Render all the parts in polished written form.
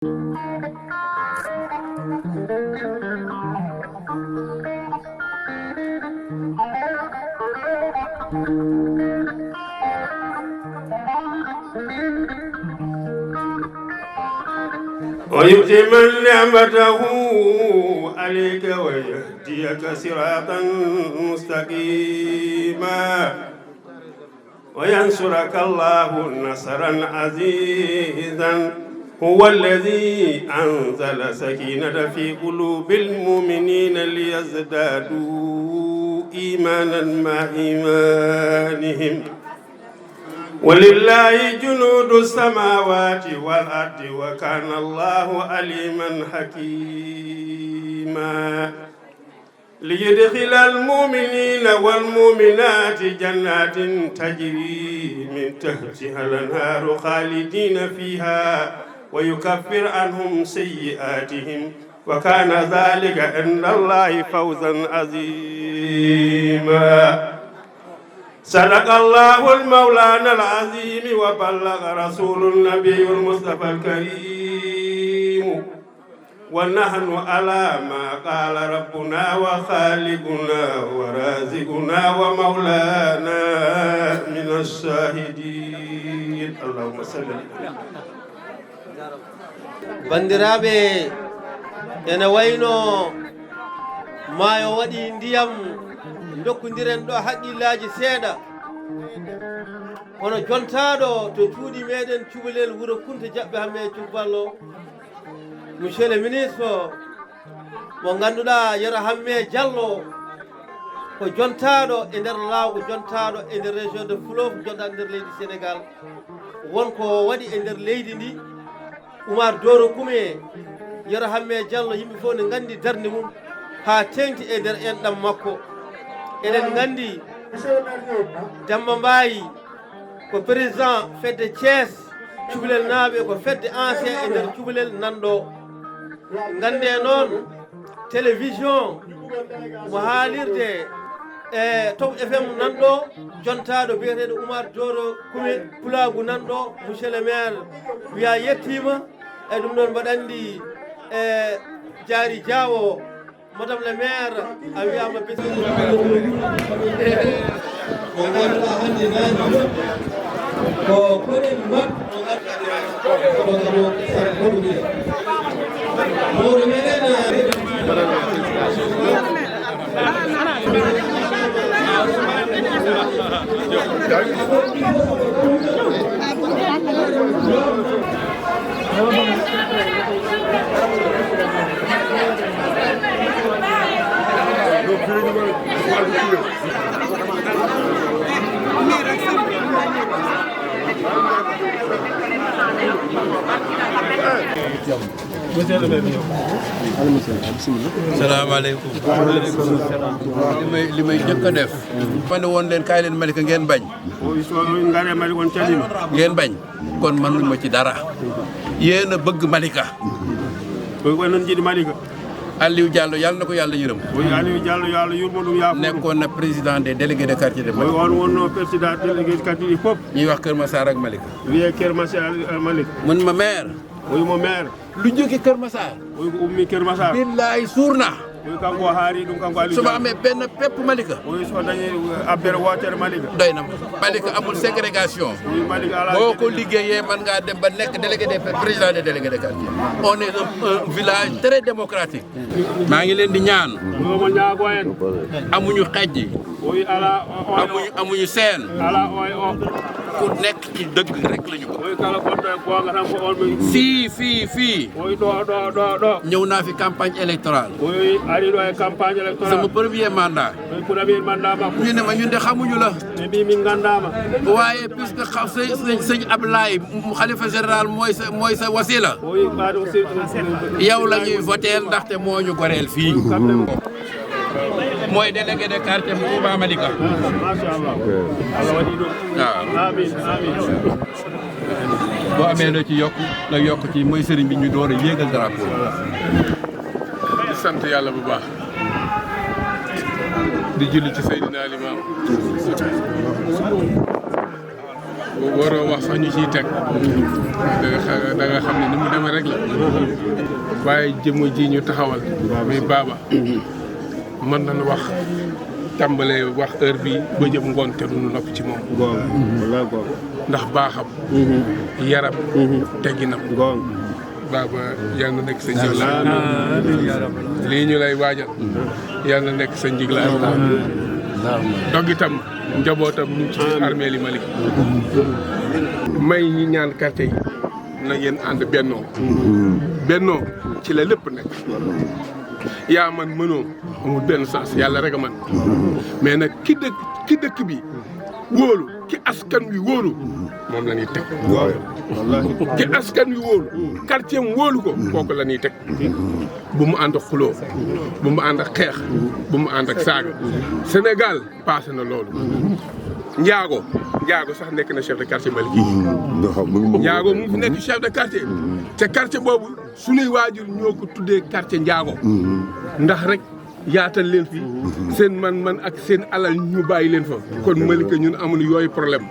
ويتم نعمته عليك ويهديك صراطا مستقيما وينصرك الله نصرا عزيزا هو الذي أنزل سكينة في قلوب المؤمنين ليزدادوا إيمانا مع إيمانهم ولله جنود السماوات والأرض وكان الله عليما حكيما ليدخل المؤمنين والمؤمنات جنات تجري من تحتها الأنهار خالدين فيها ويكفر عنهم سيئاتهم وكان ذلك عند الله فوزا عظيما صدق الله المولانا العظيم وبلغ رسول النبي المصطفى الكريم ونحن على ما قال ربنا وخالقنا ورازقنا ومولانا من الشاهدين اللهم صل على bandiraɓe ene wayno maayo waɗi ndiyam dokkodiren ɗo haqqillaji seeɗa kono jontaɗo to cuuɗi meɗen cubalel wuuro kunta jaɓɓe hamme cubballo monsieur le ministre mo ganduɗa yero hamme diallo ko jontaɗo e nder lawgo jontaɗo e nder région de Fulof jontaɗo nder leydi Sénégal wonko waɗi e nder leydi ndi Oumar Doro Kume yero hamme diallo yimɓe fof ne gandi darde mum ha tengti e nder enɗam makko eɗen gandi Demba Mbayi ko président fedde Thiès cubalel naaɓe ko fedde ancien e nder cubalel nanɗo gande noon télévision mo haalirde e Top FM nanɗo jontaɗo biyeteɗo Oumar Doro Kume Pulagu nanɗo monsieur le maire wiya yettima e ɗum ɗon mbaɗa andi e Diary Diawo madame le maire a wiyama bis ko ganduɗa hande nani ko koɗen mat no ganduɗaɗo sarkoɗude mawɗo meɗen salaamaaleykum li may njëkk a def ma ne woon leen kaay leen Malika ngeen bañ ngeen bañ kon mënuñ ma ci dara yéen a bëgg Malika Aliou Diallo yàlla na ko yàlla yërëm Aliou Diallo yàlla yurmo yaa nekkoon na président des délégués de quartier de Malika wonno président délégué de quartier fop ñuy wax Kër Massar ak Malika wiye Kër Massar Malika mun ma maire mo maire lu jóge Kër Massar ko ummi Kër Massar billaay suur na kanko haari ɗum kanko Aliou su ma amee benn pepp Malika so dañi abbere wotere Malika doy na Malika amul ségrégation boo ko liggéeyee man ngaa dem ba nekk délégué des président des délégués de quartier on est un village très démocratique maa ngi leen di ñaan mo ñaago en amuñu xejji amuñu seen ku nekk ci dëgg rek la ñu bëgg fii ñëw naa fi campagne électorale sama premier mandat ñu ne ma ñun de xamuñu la waaye puisque sëñ Ablaye xalifa général mooy sa wasila yow la ñuy voteel ndaxte moo ñu goreel fii mooy délégué de quartier bu Touba Malika. Macha Allah. Allah wadi do. Amin amin. boo amee la ci yokk la yokk ci mooy sëriñ bi ñu door a yéegal drapeau di sant yàlla bu baax di julli ci Seydina Limam waroo wax sax ñu ciy teg da nga xam ne ni mu demee rek la waaye jëmm ji ñu taxawal muy Baba mën nañu wax tàmbalee wax heure bi ba jëm ngoon te duñu nopp ci moom ndax baaxam yaram tegginam Baba yal na nekk sa njiglaay lii ñu lay waajal yal na nekk sa njiglaay dog itam njabootam ñu ci armée li Malick may ñi ñaan quartier yi na ngeen ànd bennoo ci la lépp nekk yaa man mënoo amul benn sens yàlla rek a man mais nag ki dëkk bi wóolu ki askan wi wóolu moom la ñuy teg ki askan wi wóolu quartier am wóolu ko kooku la ñuy teg bu mu ànd ak xuloo bu mu ànd ak xeex bu mu ànd ak saaga Sénégal passé na loolu Njaago sax nekk na chef de quartier Malick Njaago mu ngi fi nekk chef de quartier te quartier boobu suñuy waajur ñoo ko tuddee quartier Njaago ndax rek yaatal leen fi seen man ak seen alal ñu bàyyi leen fa kon Malick ñun amuñu yooyu problème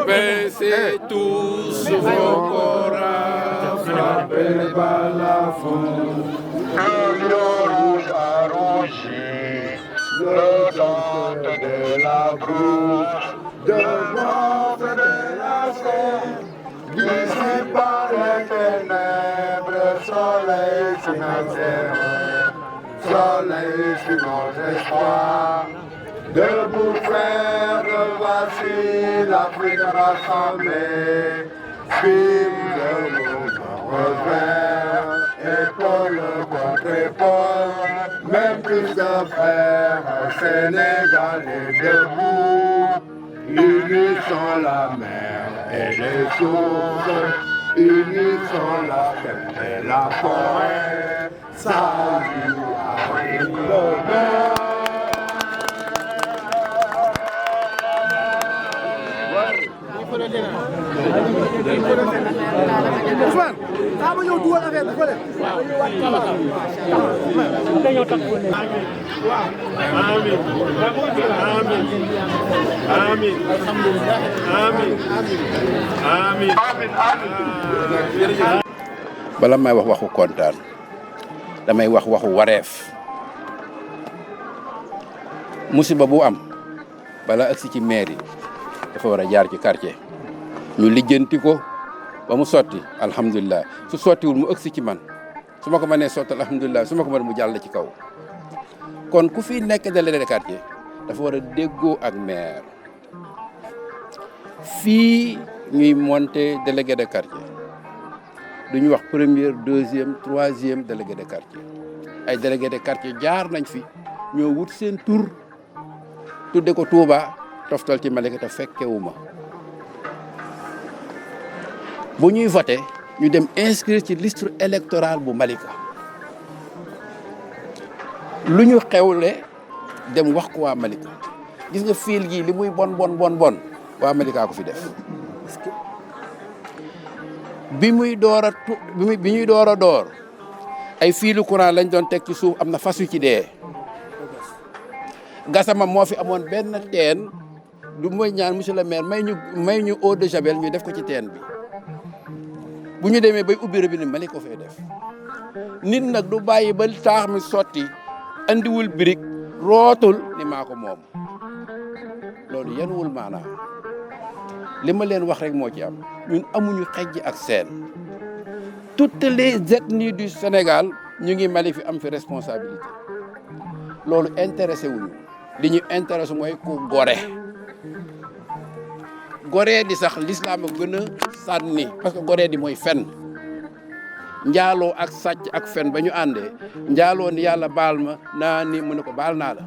baissez tous vos koras frappez balafon rouge à rougir le temps de la brousse devant fédération dissipant les ténèbres soleil sur notre terre soleil sur notre espoir debout frères, voici l'Afrique rassemblée. Filme le mouvement revers, épaule contre épaule, même plus de frères, Sénégalais debout. Unissons la mer et les sources, unissons la terre et la forêt. Salut Afrique le Nord. Ousmane xaaral ma ñëw dugal affaire bi fële. bala may wax waxu kontaan damay wax waxu wareef musiba bu am bala agsi ci mairie dafa war a jaar ci quartier ñu lijjanti ko ba mu sotti alhamdulilah su sottiwul mu ëgsi ci man su ma ko mënee sotti alhamdulilah su ma ko mën mu jàll ci kaw kon ku fi nekk délégué de quartier dafa war a déggoo ak maire fii ñuy monter délégué de quartier duñu wax première deuxième troisième délégué de quartier ay délégué de quartier jaar nañ fi ñoo wut seen tur tudde ko Touba toftal ci Malika te fekkewuma bu ñuy voté ñu dem inscrire ci liste électorale bu Malika lu ñu xewle dem wax ko waa Malika gis nga fiil gi li muy bon waa Malika ko fi def bi ñuy door a door ay fiilu courant lañ doon teg ci suuf am na fas yu ci dee Gassama moo fi amoon benn teen du mooy ñaan monsieur le maire may ñu eau de javel ñu def ko ci teen bi bu ñu demee bay ubbi robinet Mali ko fay def nit nag du bàyyi ba taax mi sotti andiwul birig rootul ni maa ko moom loolu yenuwul maanaam li ma leen wax rek moo ci am ñun amuñu xejj ak seen toutes les ethnies du Sénégal ñu ngi Mali fi am fi responsabilité loolu intéressé wuñu li ñu intéressé mooy ku goree di sax l'islam a gën a sànni parce que goree di mooy fen njaaloo ak sàcc ak fen ba ñu àndee njaaloo ni yàlla baal ma naa ni mu ne ko baal naa la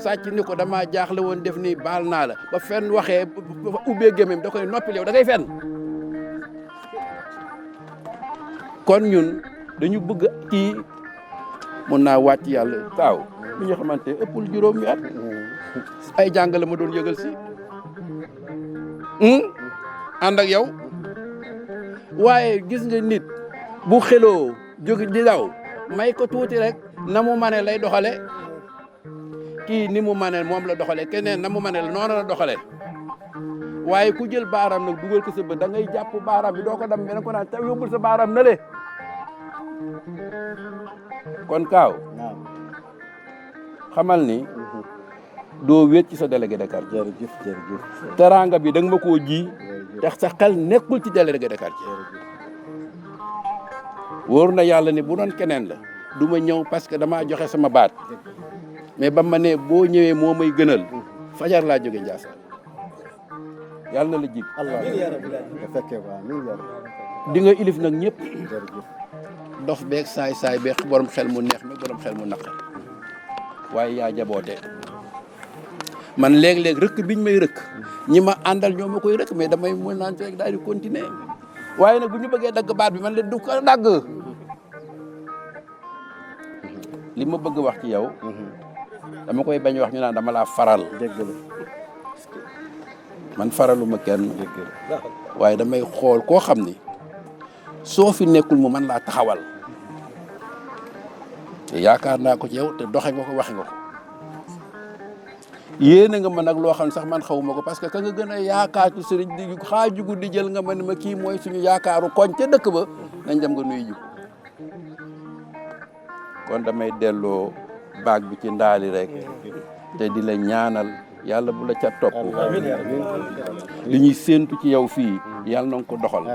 sàcc ni ko dama jaaxle woon def nii baal naa la ba fen waxee ba ubbee gémmiñ da koy noppil yow da ngay fen kon ñun dañu bëgg kii mun naa wàcc yàlla taaw bi ñu xamante ëppul juróomi at ay jàngale ma doon yëgal si ànd ak yow waaye gis nga nit bu xeloo jóg di daw may ko tuuti rek na mu mane lay doxale kii ni mu mane moom la doxale keneen na mu mane la noonu la doxale waaye ku jël baaraam nag dugal ko sa bët da ngay jàpp baaraam bi doo ko dam mais ko naan taw yóbbul sa baaraam na le kon Kaaw xamal ni doo wéet ci sa délégué de quartier. jërëjëf. teraanga bi da nga ma koo ji te sa xel nekkul ci délégué de quartier. wóor na yàlla ni bu doon keneen la du ma ñëw parce que damaa joxe sama baat mais ba ma ne boo ñëwee moo may gënal fajar laa jóge Ndiassane yàlla na la jig di nga ilif nag ñëpp dof beeg saay beeg borom xel mu neex mi borom xel mu naq waaye yaa jaboote man léeg-léeg rëkk biñ may rëkk ñi ma àndal ñoo ma koy rëkk mais damay mën naan rek daal di continuer waaye nag bu ñu bëggee dagg baat bi man leen du ko dagg li ma bëgg wax ci yow dama koy bañ wax ñu naan dama laa faral man faraluma kenn waaye damay xool koo xam ni soo fi nekkul mu man laa taxawal te yaakaar naa ko ci yow te doxe nga ko waxe nga ko yéene nga ma nag loo xam ne sax man xawuma ko parce que ka nga gën a yaakaar ci sëriñ di xaajugu di jël nga ma ne ma kii mooy suñu yaakaaru koñ ca dëkk ba nañ dem nga nuyu ji kon damay delloo baag bi ci ndaali rek te di la ñaanal yàlla bu la ca topp li ñuy séentu ci yow fii yàlla na nga ko doxal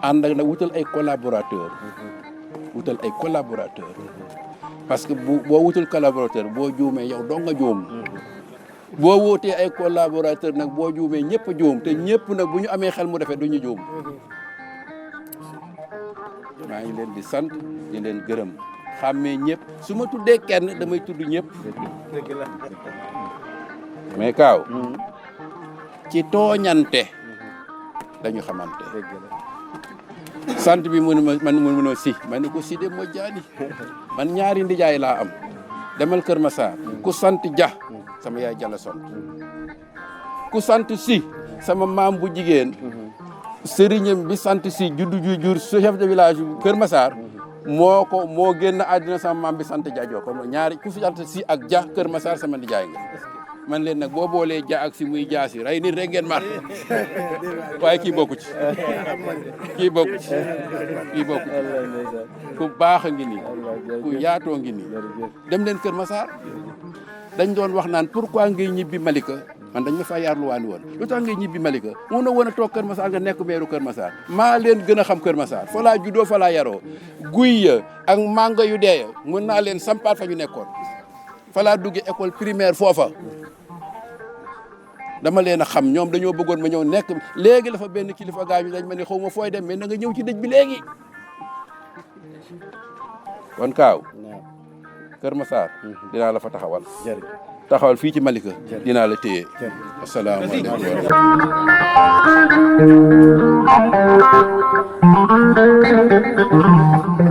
ànd ak nag wutal ay collaborateur parce que boo wutul collaborateur boo juumee yow doo nga juum boo wootee ay collaborateur nag boo juumee ñëpp a juum te ñëpp nag bu ñu amee xel mu defee du ñu juum maa ngi leen di sant di leen gërëm xàmmee ñëpp su ma tuddee kenn damay tudd ñëpp mais Kaaw ci tooñante dañu xamante sant bi mënu si ma ne ko si de moo jaani man ñaari ndijaay laa am demal Kër Massar ku sant Dia sama yaay Jalla sant ku sant si sama maam bu jigéen sëriñam bi sant si juddu jur chef de village Kër Massar moo génn àddina sama maam bi sant Dia joo kon ñaari ku fi sant si ak Dia Kër Massar sama ndijaay nga man leen nag boo boolee Dia ak si muy jaasi rey nit rek ngeen mar waaye kii bokku ci ku baax a ngi nii ku yaatoo ngi nii dem leen Kër Massar dañ doon wax naan pourquoi ngay ñibbi Malika man dañ ma fa yaarluwaani woon lu tax ngay ñibbi Malika mun na woon a toog Kër Massar nga nekk meeru Kër Massar maa leen gën a xam Kër Massar fa laa juddoo fa laa yaroo guy ya ak manga yu dee mun naa leen sampaat fa ñu nekkoon fa laa duggee école primaire foofa dama leen a xam ñoom dañoo bëggoon ma ñëw nekk léegi la fa benn kilifa gaañu dañ ma ne xaw ma fooy dem mais na nga ñëw ci dëj bi léegi kon Kaaw Kër Massar dinaa la fa taxawal fii ci Malika dinaa la téye asalaamaaleykum